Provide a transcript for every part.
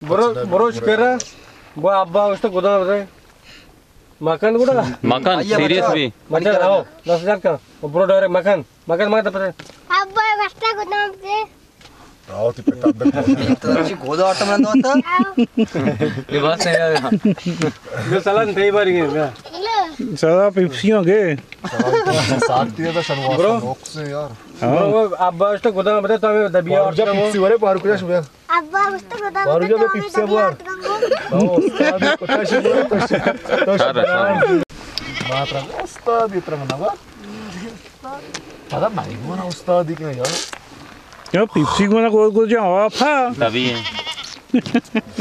برو، برو شکر. بو ابا گوشت گدام دے. مکن گڑا. مکن، سیریس بی. مچا راو، دس ہزار کا. برو ڈائریکٹ مکن. مکن، مکن پتہ. ابا گوشت گدام دے. آؤ، تئی پت ءَ در کن. تو چی گودا آٹا من دوتا؟ یہ بات نہیں ہے. جو سلام تئی باری گئے. سلام پیپسیوں گے. ساکتی ہے تو شنوار برو. نوک سے یار. ہاں. برو، ابا گوشت گدام دے تو ہمیں دبیا اور جا پیپسی ورے پارو کجا شو گیا. ابا گوشت گدام پارو دے جا تو ہمیں پیپسی دبیا بوار. اور او، استاد کتا شو گیا. تو شو گیا. استاد اترا منا با. پدا مئے گونا استادی کن یار. یا پیپسی گونا گوز گوز جان آپ ہا. تبھی ہے.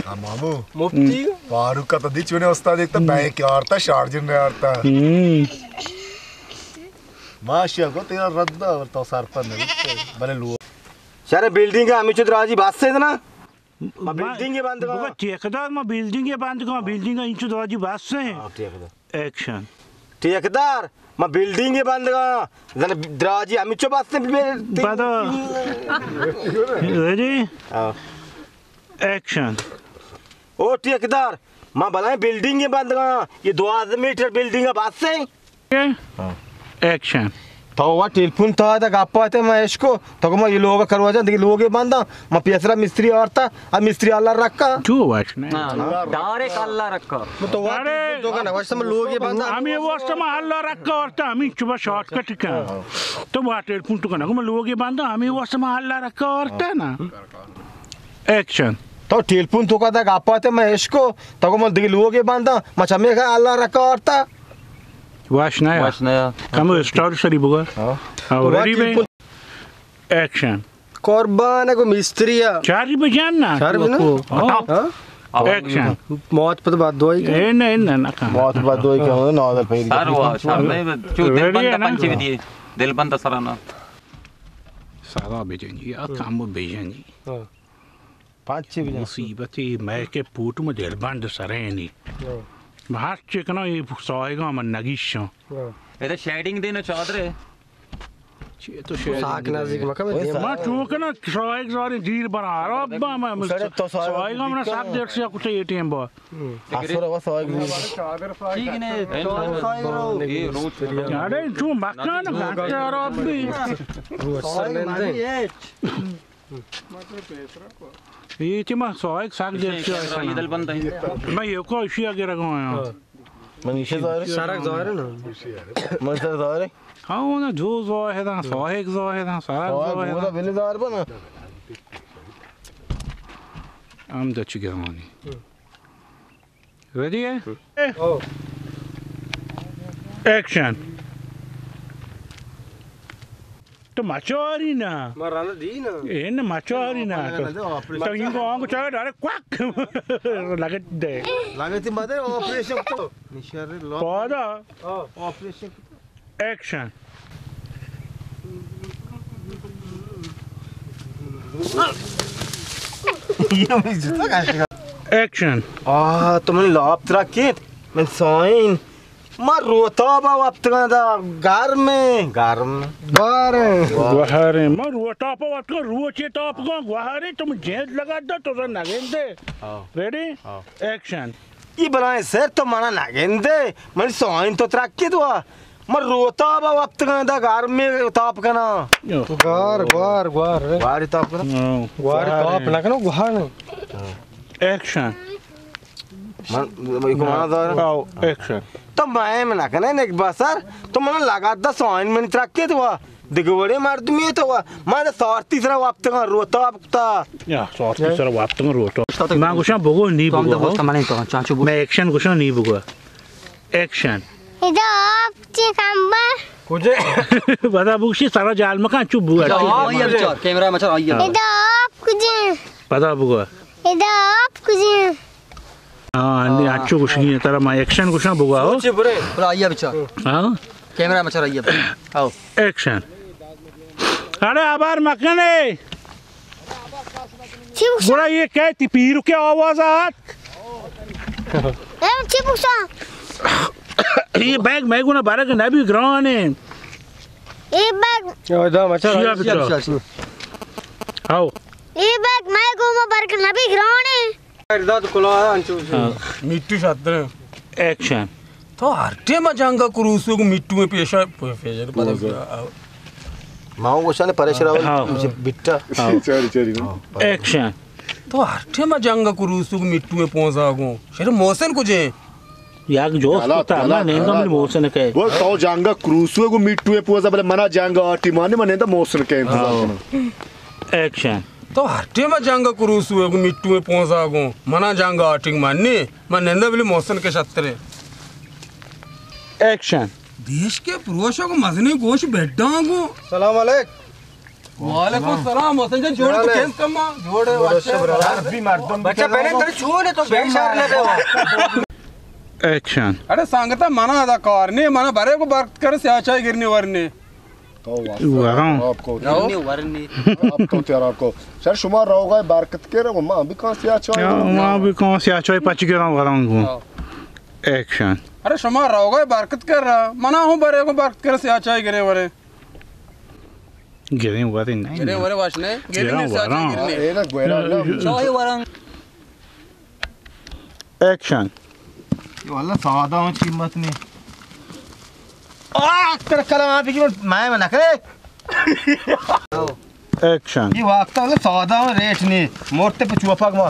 ہاں مامو. مفتی. فاروق کا تو دی چونے استاد ایک تو بینک آرتا، شارجن نے آرتا. ہم. ماشیا کو تیرا رد دا اور تو سر پر نہیں. بلے لو. شر بلڈنگ ہمیں چود راجی بس ہے نا. ما ما، بلڈنگ ءَ بند کن. بگو ٹھیکیدار، ما بلڈنگ ءَ بند کن، بلڈنگ ءَ انچو دراجی بس ایں. ہاں، ٹھیکیدار. ایکشن. ٹھیکیدار، ما بلڈنگ ءَ بند کن. زن دراجی ہمینچو بس ایں، بے-، بدا. ریڈی؟ ہاں. ایکشن. او ٹھیکیدار، ما بلائیں بلڈنگ ءَ بند کن. یہ دوازدہ میٹر بلڈنگ ءَ بس ایں. ہاں. ایکشن. تو وا ٹیلیفون تا دا گپا تے ما اشکو، تو کو ما یہ لوگ کروا جان، دیگه لوگ بنداں، ما پیسرا مستری آرتا، اب مستری اللہ رکھا. چو واش نے. ہاں، ڈائریکٹ اللہ رکھا. تو وا ارے. ٹیلیفون تو کا نہ واش، ما لوگ بنداں. ہمیں واسطہ ما اللہ رکھا آرتا، ہمیں چوبا شارٹ کٹ کا. تو وا ٹیلیفون تو کا نہ، ما لوگ بنداں، ہمیں واسطہ ما اللہ رکھا آرتا نا. ایکشن. تو ٹیلیفون تو کا دا گپا تے ما اشکو، تو کو ما دیگه لوگ بنداں، ما چمے کا اللہ رکھا آرتا. واش نیا. واش نیا. کمو اسٹار سری بگا. ہاں. ہاں، ریڈی بے. ایکشن. قربان کو مستری ءَ. چاری بجان نا. چار بجان؟ ہاں. ہاں؟ ایکشن. موت پہ بعد دعائی کن. اے نہ، اے نہ، نہ کن. موت پہ بعد دعائی کن، نہ دل پہ. سر وا، سر نہیں، چو دل ریڈی ہے بند نا؟ پنچ بھی دیے. دل بند سرانا. سارا بجنی، یا کمو بجنی. ہاں. پنچ چی بجن؟ مصیبتی مئے کہ پوٹ میں دل بند سرینی. ہاں. ہر چی کناں، یہ سائیگاں من نگیشاں. ہاں. ادا شیڈنگ دینا چادرے. چی تو شیڈنگ ساک نزدیک مکہ میں دیم. ما چوکنا سائیگ زاریں دیر برا. رب ما سڑے تو سائیگ سائیگاں من ساک دیر سے کتے اے ٹی ایم با. ہم. اصل وہ سائیگ. ٹھیک نے. اڑے چو مکان گھنٹہ رب بھی. سائیگ مانی ایچ. یہ تھی ما سوائک ساک دیر چی آئی کنا. میں یہ کو اشی آگے رکھا ہوں. من ایشی ظاہر. سرک ظاہر ہے نا. من سر ظاہر ہے. ہاں، وہ نا جو ظاہر ہے، سوائک ظاہر ہے، سرک ظاہر ہے. بلی ظاہر بنا. ہم دچ گرمانی. ریڈی ہے؟ ہاں. ایکشن. تو مچاری نا. ما رانا دی نا. اے نا مچاری نا. تو، تو ان کو آنگو چاہے ڈائریکٹ کوک. لگت دے. لگتی مدر آپریشن تو. نشر لا. پادا. ہاں. آپریشن. ایکشن. ایکشن. آہ، تو منی لاپ ترا کیت، من سائن. ما روتاب ءَ وپتگاں دا، گرم ایں، گرم. گوہر ایں. گوہر ایں. ما روتاب ءَ وپتگاں، روچے تاپگاں، گوہر ایں، تو من جند لگا دا، تو نگندے. ہاں. ریڈی؟ ہاں. ایکشن. اے بلائیں سر تو منا نگندے، منی سائن تو ترکیت وا. من روتاب ءَ وپتگاں دا گرمے تاپ کناں. گوار، گوار، گوار. گوار تاپ کناں. ہاں. گوار تاپ نہ کنو، گوار. ایکشن. من، من کو مانا دار. آؤ، ایکشن. تو مئے من نہ کنے نک بسر، تو منا لگا دا سائن منی ترکیت وا. دگہ وڑیں مردمے تو وا. من سارتی سرا وپتگاں روتاب کتا. یا، سارتی سرا وپتگاں روتاب. من گوشاں بگو نی بگو. من ایکشن گوشاں نی بگو. ایکشن. ادا آپ چی کمبا؟ کجے؟ پدا بگوشی سرا جال مکن چو بو. ادا آپ آئی کجے؟ بچار، کیمرہ مچار آئی. ادا آپ کجے؟ پدا بگو. ادا آپ کجے؟ ہاں، نی اچو گوشگی ترا ما ایکشن گوشاں بگو. چی برے؟ بلا آئی بچار. ہاں؟ کیمرہ مچار آئی. آؤ. ایکشن. اڑے ابار مکنے. چی بوشا؟ گڑا یہ کئے تئی پیرک ءِ آواز آت؟ اے چی بوشا؟ یہ بیگ مئے گونا برگ نبی گرانے. اے بیگ. او دا مچا. چیا بچا؟ آؤ. اے بیگ مئے گونا برگ نبی گرانے. ارداد کلا انچو۔ ہاں۔ مٹو شتر۔ ایکشن۔ تو ہر ٹائم جنگ کروسو کو مٹو میں پیشا، پیشا پتہ۔ ما گوشانے پریشر آور، ہاں۔ مجھے بٹا۔ ہاں۔ چاری، چاری۔ ایکشن۔ تو ہر ٹائم جنگ کروسو کو مٹو میں پونزا گو۔ شر محسن کجے؟ یک جوست کتا، ما نیندا بلی محسن کے۔ بول تو جنگ کروسو کو مٹو میں پونزا، بلے منا جنگ آٹی مانی، من نیندا محسن کے انتظار کناں۔ ایکشن۔ تو ہر ٹائم جنگ کروسو کو مٹو میں پونزا گو۔ منا جنگ آٹی مانی، من نیندا بلی محسن کے شترے۔ ایکشن۔ دیش کے پروشا کو مزنی گوش بیڈا گو۔ سلام علیک۔ وعلیکم السلام، حسین جان، جوڑ تو کیس کما؟ جوڑ ہے، بچہ۔ عربی مردم بچہ پہلے تر چھوڑے تو بے شر لگے ہو۔ ایکشن۔ اڑے سنگتا، منا ادا کار نے، منا برے کو برکت کر سیاہ چائے گرنی ورنی۔ تو واسطہ ورن۔ آپ کو۔ گرنی ورنی۔ آپ تو تیار آپ کو۔ سر شما روگا برکت کر، ما بھی کہاں سیاہ چائے؟ ما بھی کہاں سیاہ چائے پچ گران ورن گو۔ ہاں۔ ایکشن۔ ارے شما روگا برکت کر، منا ہوں برے کو برکت کر سیاہ چائے گرے ورے۔ گریں ورے نہیں۔ گریں ورے واش نہیں۔ گریں گریں ورے۔ چاہے ورن۔ ایکشن۔ یہ واللہ سادہ ہوں چیمت نہیں۔ آہ، تر کلام آپ کی میں میں نہ کرے۔ ایکشن۔ یہ وقت واللہ سادہ ہوں ریٹ نہیں۔ موٹے پہ چوپا کما۔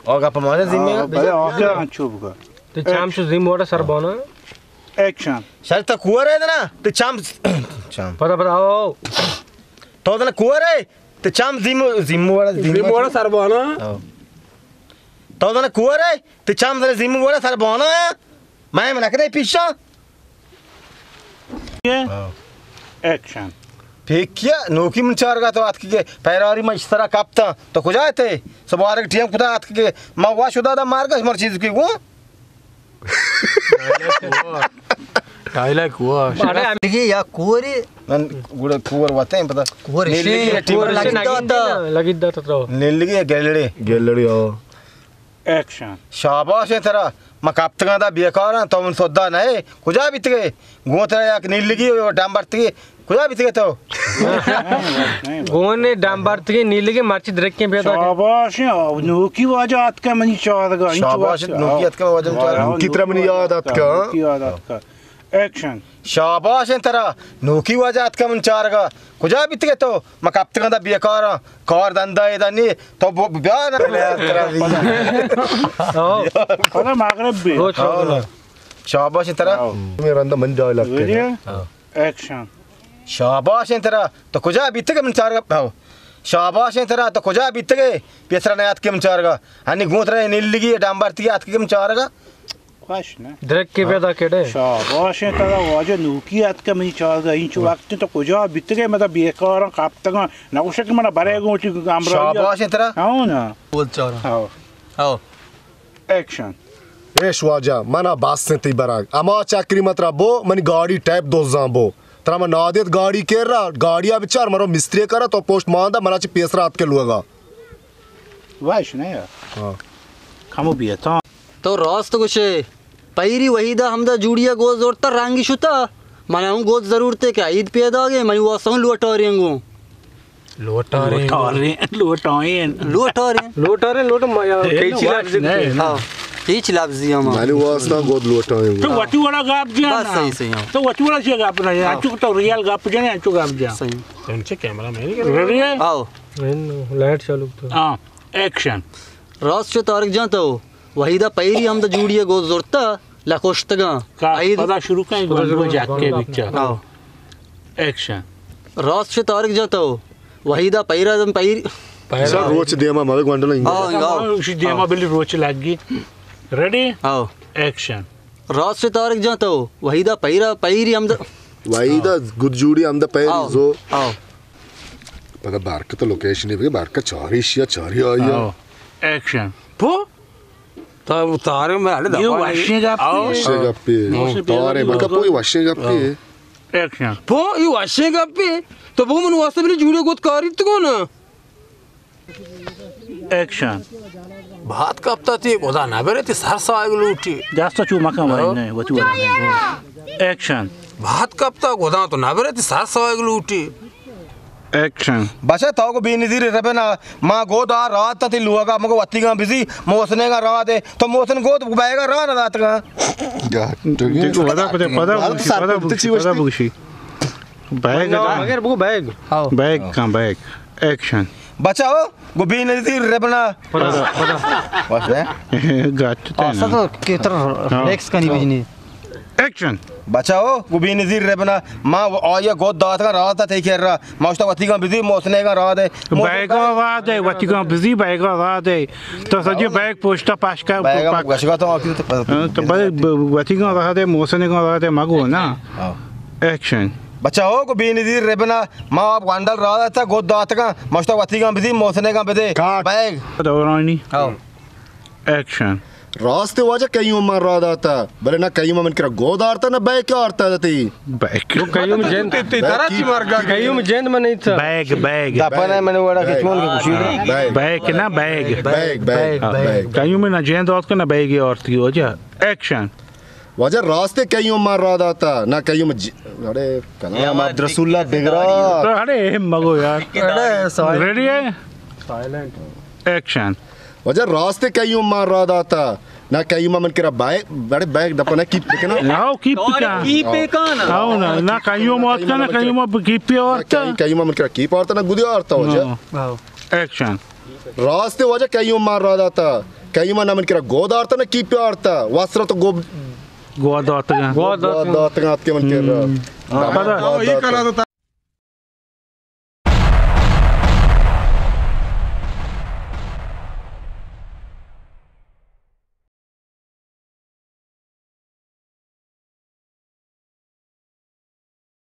اور گپ مانے زمین۔ بلے آخر چوپ کر۔ تو چام شو زیم وڑا سر بانا۔ ایکشن۔ شر تو کور ہے نا، تو چام، چام۔ پتا، پتا، آؤ، آؤ۔ تو نا کور ہے، تو چام زیم، زیم وڑا، زیم وڑا سر بانا۔ آؤ۔ تو نا کور ہے، تو چام زیم وڑا سر بانا۔ میں من کدے پیشا۔ ہاں۔ ایکشن۔ پھیکیا نوکی من چارگا تو آتکی کے پیراری من اشترا کپتا۔ تو کجا تے؟ سبارک ٹیم کتا آتکی کے ما وا شدا دا مارگا مر چیز کی گو۔ ڈائلاگ ہوا۔ ارے ہم دیکھیے یا کوری۔ من گڑا کور وتے پتا۔ کور نیلگی شے، ٹیم کور لگی لگی داتا۔ لگی داتا تو۔ نیلگی گلڑے۔ گلڑی ہو۔ ایکشن۔ شاباش ایں ترا، ما کپتگاں دا بیکاراں، تو من سودا نہ ئے، کجا بیتگے؟ گوں ترا یک نیلگی ڈمبرتگی، کجا بیتگے تو؟ گوں نے ڈمبرتگی نیلگی مرچی درکیں پیدا کن۔ شاباش ایں، نوکی واجہ آتکا منی چارگا، انچو شاباش، نوکی آتکا واجہ چارگا۔ نوکی ترا منی یاد آتکا۔ نوکی یاد آتکا۔ ایکشن۔ شاباش ایں ترا، نوکی واجہ آتکا من چارگا۔ کجا بیتگے تو؟ ما کپتگاں دا بیکاراں، کار دندا ادا نی، تو بو-، بیا نا۔ ہاں۔ پدا مغرب بی۔ روچ ہاں۔ شاباش ایں ترا۔ ہاں۔ میں رندا من ڈائلاگ ریڈی؟ ایکشن۔ شاباش ایں ترا، تو کجا بیتگے من چارگا؟ ہاں۔ شاباش ایں ترا، تو کجا بیتگے؟ پیسرا نیاتکے من چارگا۔ ہنی گوں ترا نیلگی ڈمبرتگی آتکے من چارگا۔ خوش نہ۔ درک کے پیدا کڑے۔ شاباش ایں ترا واجہ نوکی آتکا منی چارگا، انچو وقت تو کجا بیتگے، مطلب بیکاراں کپتگاں، نہ گوشے کہ منا برے گوں وتی ہمراہی۔ شاباش ایں ترا۔ ہاں نا۔ بول چارا۔ ہاں۔ ہاں۔ ایکشن۔ ایش واجہ، منا بس ایں تئی برگ۔ اما چکری مترا بو، منی گاڑی ٹیپ دوزاں بو۔ ترا من نادیت گاڑی کرا، گاڑیا بچار، مرو مستری کرا، تو پوسٹ ماندا، منا چہ پیسرا آتکے لوگا۔ وش نہ یا۔ ہاں۔ کمو بیتاں۔ تو راست گوشے۔ پیری وحیدا ہمدا جوڑیا گوز زرتا رنگی شتا۔ منا ہوں گوز ضرورت ہے کہ عید پیدا گے، منی واسطہ ہوں لوٹاریں گوں۔ لوٹاریں۔ لوٹاریں، لوٹائیں۔ لوٹاریں۔ لوٹاریں، لوٹ ما یا اے کیچی لفظ نہیں۔ ہاں۔ ہیچ لفظی ہم۔ منی واسطہ گوز لوٹائیں گوں۔ تو وتی وڑا گپ جان۔ بس صحیح، صحیح ہاں۔ تو وتی وڑا چی گپ نہ، ہاں۔ انچو تو ریئل گپ جانے، انچو گپ جان۔ صحیح۔ انچے کیمرہ مین۔ ریڈی ہے؟ آؤ۔ لائٹ چالو تو۔ ہاں۔ ایکشن۔ راست چو طارق جان تو وحیدا پیری ہمدا جوڑی گو زرتا لکشتگاں۔ کا عید پدا شروع کن، پدا گونڈو شروع جاکے کن۔ بچا۔ آؤ۔ ایکشن۔ راست چو طارق جان تو وحیدا پیرا دم پیر۔ سر روچ دیما مبے گونڈو لیں۔ آؤ، آؤ۔ اسی دیما بلی روچ لگی۔ ریڈی؟ آؤ۔ ایکشن۔ راست چو طارق جان تو وحیدا پیرا پیری ہمدا۔ وحیدا گد جوڑی ہمدا پیری آؤ۔ زو۔ آؤ۔ پدا برکت لوکیشن بگے، برکت چاری شیا، چاری آیا۔ آؤ۔ ایکشن۔ پو؟ تا، تارے میں اڑے یہ دبا وشیں گپے۔ آؤ۔ وشیں گپے۔ وشیں تارے گپے۔ بکا پوئی وشیں گپے۔ ایکشن۔ پو، یہ وشیں گپے۔ تو بگو من واسطہ بلی جوڑے گوت کاری تو کو نا۔ ایکشن۔ بات کپتا تی گدا نہ برے تی سر ساگ لوٹی۔ دستا چو مکن وای ہاں۔ نے، وتی وای نے۔ ایکشن۔ بات کپتا گدا تو نہ برے تی سر ساگ لوٹی۔ ایکشن۔ بچا تو گو بے نظیر ربنا، ما گو دا رات تی لوگا مگو وتیگاں بزی، محسنیگاں راہ دے، تو محسن گو بیگا راہ نہ داتگاں۔ دیکھو، پدا، پدا، پدا بگشی، پدا بگشی۔ بیگ۔ مگر بگو بیگ۔ بیگ کن بیگ۔ ایکشن۔ بچا ہو، گو بے نظیر ربنا۔ پدا، پدا۔ بس ہے۔ گات تو آسا تو کتر ریلیکس کنی بجنی۔ ایکشن۔ بچا ہو، گو بے نظیر ربنا، ما آیا گو داتگاں رات تی کرا، ما اشتا وتیگاں بزی، محسنیگاں راہ دے۔ بیگا راہ دے، وتیگاں بزی، بیگا راہ دے۔ تو سجی بیگ پوشتا پاشکا بیگا پاک۔ گشگا تو آکی تو ہاں، تو بیگ ب-، وتیگاں راہ دے، محسنیگاں راہ دے، مگو نا۔ ہاں۔ ایکشن۔ بچا ہو، گو بے نظیر ربنا، ما آپ گونڈل راہ داتا، گو داتگاں، ما اشتا وتیگاں بزی، محسنیگاں بدے۔ کاٹ۔ بیگ۔ دورانی۔ ہاں۔ ایکشن۔ راست واجہ قیوم من راہ داتا، بلے نہ قیوم من کرا گو دارتا، نہ بیگ آرتا دتی۔ بیگ۔ تو قیوم جند۔ ترا چی مرگا؟ قیوم جند من نہیں تھا۔ Bag, bag. دپنا من وڑا کہ چون کے خوشی۔ بیگ۔ بیگ نہ بیگ۔ بیگ، بیگ، ہاں۔ بیگ۔ قیوم نہ جند آرت نہ بیگ آرت کی وجہ۔ ایکشن۔ واجہ راست قیوم من راہ داتا، نہ قیوم ج-، اڑے کلام عبد رسول اللہ ڈگرا۔ تو اڑے ہم مگو یار۔ اڑے سوال۔ ریڈی ہے؟ سائلنٹ۔ ایکشن۔ واجہ راست قیوم من راہ داتا، نہ قیوم من کرا بیگ، بڑے بیگ دپنا کیپ بکنا۔ نہ کیپ بکنا۔ کیپ بکنا۔ ہاں، نہ، نہ قیوم آرت کنا، قیوم اب کیپ آرت۔ قیوم، قیوم من کرا کیپ آرتا، نہ گدی آرتا واجہ۔ ہاں۔ ایکشن۔ راست واجہ قیوم من راہ داتا، قیوم نہ من کرا گو دارتا، نہ کیپ آرتا، واسرا تو گو گو داتگاں۔ گو داتگاں۔ گو داتگاں آتکے من کرا۔ ہم۔ ہاں۔ پدا۔ گو داتگاں۔